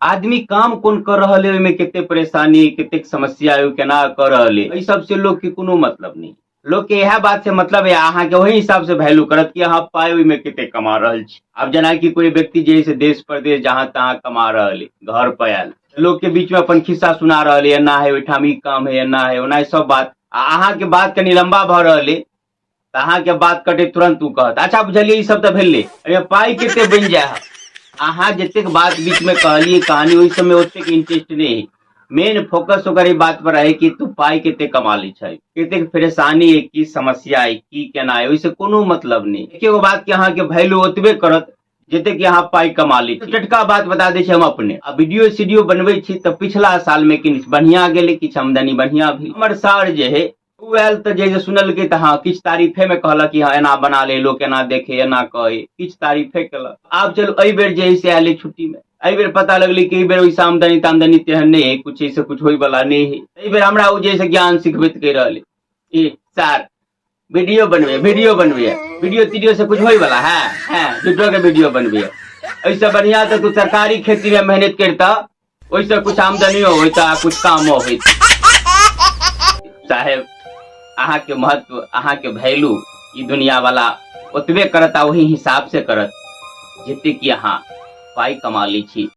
आदमी काम कोन कर रहल है, ओहिमे कते परेशानी, कतेक समस्या है, ओ केना कर रहल है, एहि सबसे लोग के कोनो मतलब नहीं। लोग के इएह बात से मतलब है, अहाँके ओहि हिसाब से वैल्यू करत कि अहाँ पाइ ओहिमे कते कमा रहल छी। आब जेनाकि कोई व्यक्ति जे है से देश प्रदेश जहाँ तहाँ कमा रहल है, घर पर आयल लोग के बीच में अपन खिस्सा सुना रहल है, एना है ओहिठाम ई काम है, एना है ओना है, सब बात। आ अहाँके बात कनि लम्बा भऽ रहल है तऽ अहाँके बात कटे तुरंत ओ कहत, अच्छा बुझलियै, ई सब तऽ भेलै, एहिमे पाइ कते बनि जाय है। अहाँ जतेक बात बीच में कहलियै कहानी, ओहि सबमे ओतेक इंटरेस्ट नहि है। मेन फोकस ओकर ई बात पर रहे कि तू पाइ कते कमा लै छै, कतेक परेशानी है, की समस्या है, की केना है, ओहिसँ कोनो मतलब नहि। एके गो बात कि अहाँके वैल्यू ओतबे करत जतेक कि अहाँ पाइ कमा लै छी। टटका बात बता दै छी, हम अपने आ वीडियो सीडियो बनबै छी तऽ पिछला साल मे किछु बढ़िआँ गेलै, किछु आमदनी बढ़िआँ भेल। हमर सार जे है ओ आयल तऽ जे सुनलकै तऽ हँ किछु तारीफे मे कहलक कि हँ एना बना ले, लोक एना देखे, एना कहै, किछु तारीफे केलक। आब चलू एहि बेर जे है से आयल छुट्टी मे, एहि बेर पता लगलै कि एहि बेर ओहिसँ आमदनी तामदनी तेहन नहि है, कुछ एहिसँ कुछ होय वाला नहि है। एहि बेर हमरा ओ जे है से ज्ञान सिखबैत कहि रहल है, ई सार वीडियो बनबे, वीडियो बनबे, वीडियो तीडियो से कुछ होय वाला है, है झूठो के वीडियो बनबे, एहिसँ बढ़िया तऽ तू सरकारी खेती में मेहनत करता, ओहिसँ कुछ आमदनियो होइत आ कुछ कामो होइत। साहेब, अहाँके महत्व, अहाँके वैल्यू ई दुनिया वाला ओतबे करत आ ओही हिसाब से करत जते कि अहाँ पाइ कमा लै छी।